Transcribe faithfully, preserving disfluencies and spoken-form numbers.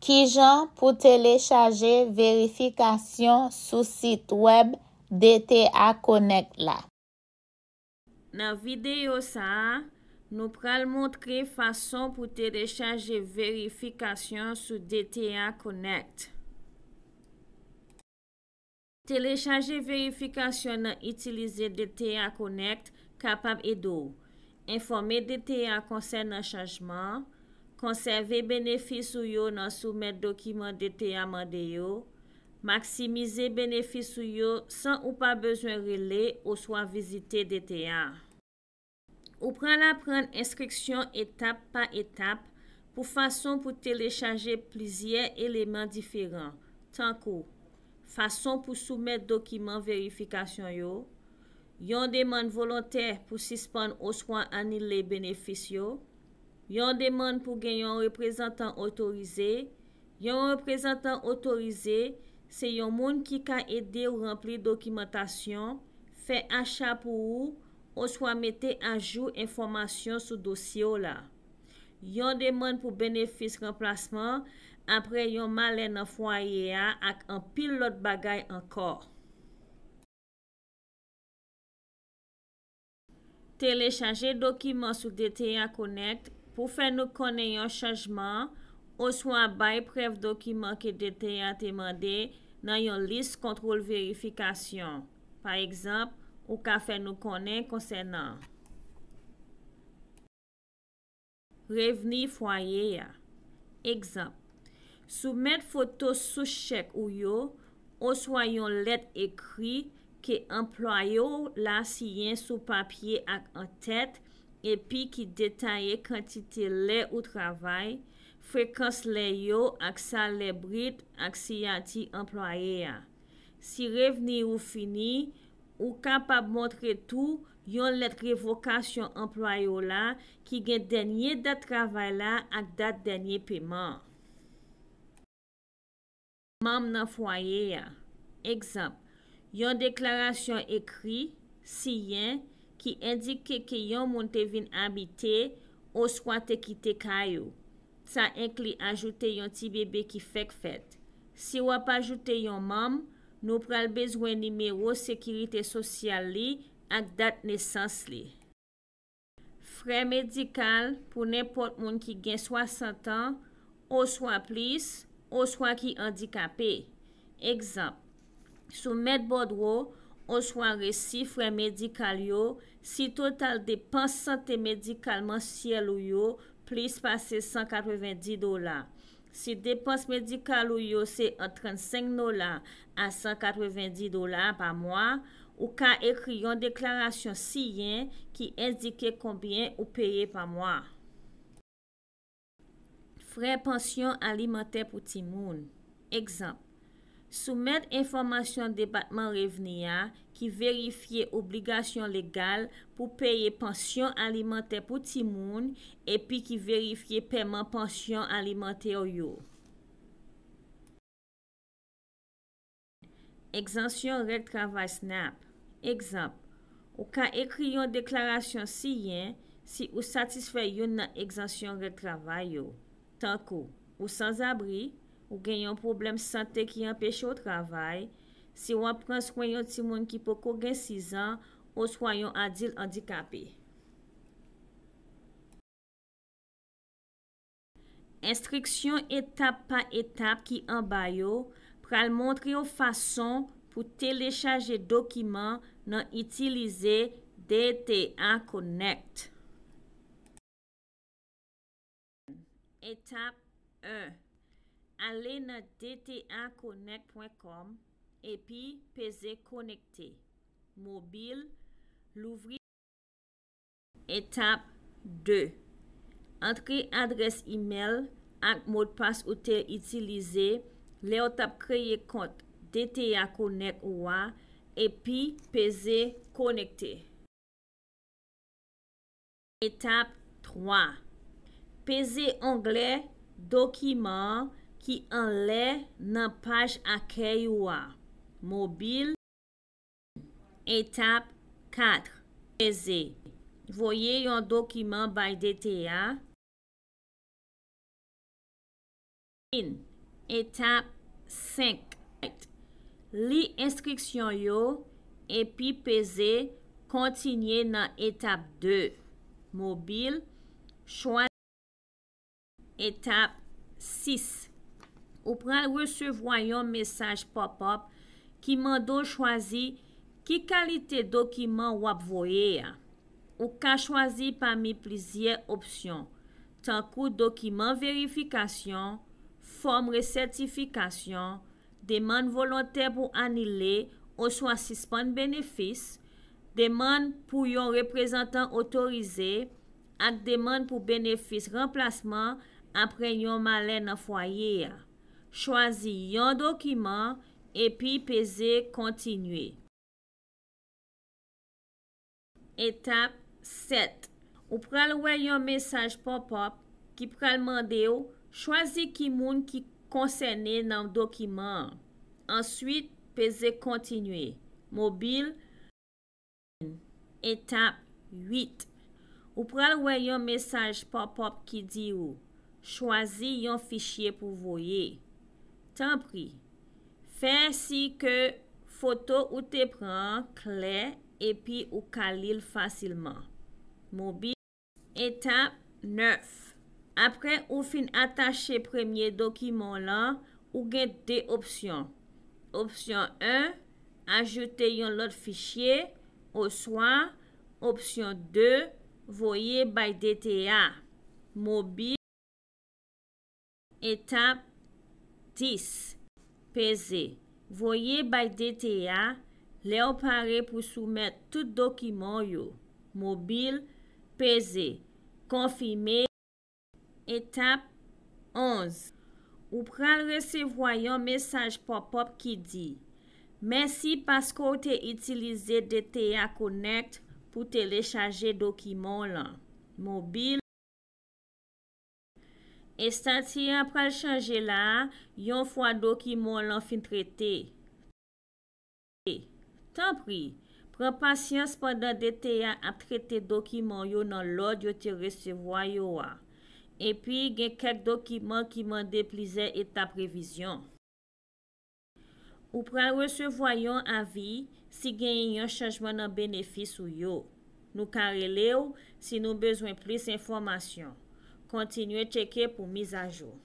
Kijan pou telechaje verifikasyon sou sit wèb D T A Connect la? Nan videyo sa a, nou pral montre fason pou telechaje verifikasyon sou D T A Connect. Telechaje verifikasyon nan itilize D T A Connect kapab ede w enfòme D T A konsènan chanjman, konsève benefis ou yo nan soumèt dokiman D T A mande yo, maksimize benefis ou yo san ou pa bezwen rele oswa vizite D T A. Ou pral aprann enstriksyon etap pa etap pou fason pou telechaje plizyè eleman diferan, tankou fason pou soumèt dokiman verifikasyon yo, yon demann volontè pou sispann oswa anile benefis yo, yon demann pou gen yon reprezantan otorize. Yon reprezantan otorize se yon moun ki ka ede w ranpli dokimantasyon, fè acha pou ou, oswa mete ajou enfòmasyon sou dosye w la. Yon demann pou benefis ranplasman apre yon malè nan fwaye a ak anpil lòt bagay ankò. Telechaje dokiman sou D T A Connect pou fè nou konnen yon chanjman oswa bay prèv dokiman ke D T A te mande nan yon lis kontwòl verifikasyon. Pa egzanp, ou ka fè nou konnen konsènan revni fwaye a. Egzanp, soumèt foto sou chèk ou yo oswa yon lèt ekri ke anplwaye w la siyen sou papye ak an tèt, epi ki detaye kantite lè ou travay, frekans lè yo ak salè brit ak siyati anplwaye a. Si revni ou fini, ou kapab montre tou yon lèt revokasyon anplwaye w la ki gen dènye dat travay la ak dat dènye peman an. Manm nan fwaye a. Egzanp, yon deklarasyon ekri, siyen, ki endike ke yon moun te vin abite oswa te kite kay ou. Sa enkli ajoute yon ti bebe ki fèk fèt. Si w ap ajoute yon manm, nou pral bezwen nimewo sekirite sosyal li ak dat nesans li. Frè medikal pou nenpòt moun ki gen swasant an oswa plis, oswa ki andikape. Egzanp, soumèt bòdwo oswa resi frè medikal yo si total depans sante medikal mansyèl ou yo plis pase san katrevendi dola. Si depans medikal ou yo se ant trannsenk dola a san katrevendi dola pa mwa, ou ka ekri yon deklarasyon siyen ki endike konbyen ou peye pa mwa. Frè pansyon alimantè pou timoun. Egzanp, soumèt enfòmasyon Depatman Revni a ki verifye obligasyon legal pou peye pansyon alimantè pou timoun epi ki verifye pèman pansyon alimantè yo. Egzansyon règ travay snap. Egzanp, ou ka ekri yon deklarasyon siyen si ou satisfè youn nan egzansyon règ travay yo, tankou ou sanzabri, ou gen yon pwoblèm sante ki anpeche w travay, si w ap pran swen yon timoun ki poko gen sizan, oswa yon adilt andikape. Enstriksyon etap pa etap ki anba yo pral montre w fason pou telechaje dokiman nan itilize D T A Connect. Etap en. Ale nan D T A connect pwen com epi peze konekte. Mobil, louvri. Etap de. Antre adrès imèl ak modpas ou te itilize lè w t ap kreye kont D T A Connect ou a, epi peze konekte. Etap twa. Peze onglè dokiman an ki anlè nan paj akèy ou a. Mobil. Etap kat. Peze. Voye yon dokiman bay D T A. Fin. Etap senk. Li enstriksyon yo epi peze kontinye nan etap de. Mobil, chwazi. Etap sis. Ou pral resevwa yon mesaj pòp-òp ki mande w chwazi ki kalite dokiman w ap voye a. Ou ka chwazi pami plizyè opsyon, tankou dokiman verifikasyon, fòm resètifikasyon, demann volontè pou anile oswa sispann benefis, demann pou yon reprezantan otorize, ak demann pou benefis ranplasman apre yon malè nan fwaye a. Chwazi yon dokiman epi peze kontinye. Etap sèt. Ou pral wè yon mesaj pòp-òp ki pral mande w chwazi ki moun ki konsène nan dokiman an. Answit, peze kontinye. Mobil. Etap uit. Ou pral wè yon mesaj pòp-òp ki di w chwazi yon fichye pou voye. Tanpri, fè si ke foto ou te pran an klè epi ou ka li l fasilman. Mobil. Etap nèf. Apre ou fin atache premye dokiman w lan, ou gen de opsyon. Opsyon en, ajoute yon lòt fichye, oswa opsyon de, voye bay D T A. Mobil. Etap dis. Peze. Voye bay D T A lè w pare pou soumèt tout dokiman w yo. Mobil, peze. Konfime. Etap onz. Ou pral resevwa yon mesaj pòp-òp ki di, mèsi paske w te itilize D T A Connect pou telechaje dokiman w lan. Mobil. Estati a pral chanje la a yon fwa dokiman w lan fin trete. Tanpri, pran pasyans pandan D T A ap trete dokiman yo nan lòd yo te resevwa yo a. Epi, gen kèk dokiman ki mande plizyè etap revizyon. Ou pral resevwa yon avi si genyen yon chanjman nan benefis ou yo. Nou ka rele w si nou bezwen plis enfòmasyon. Kontinye tcheke pou mizajou.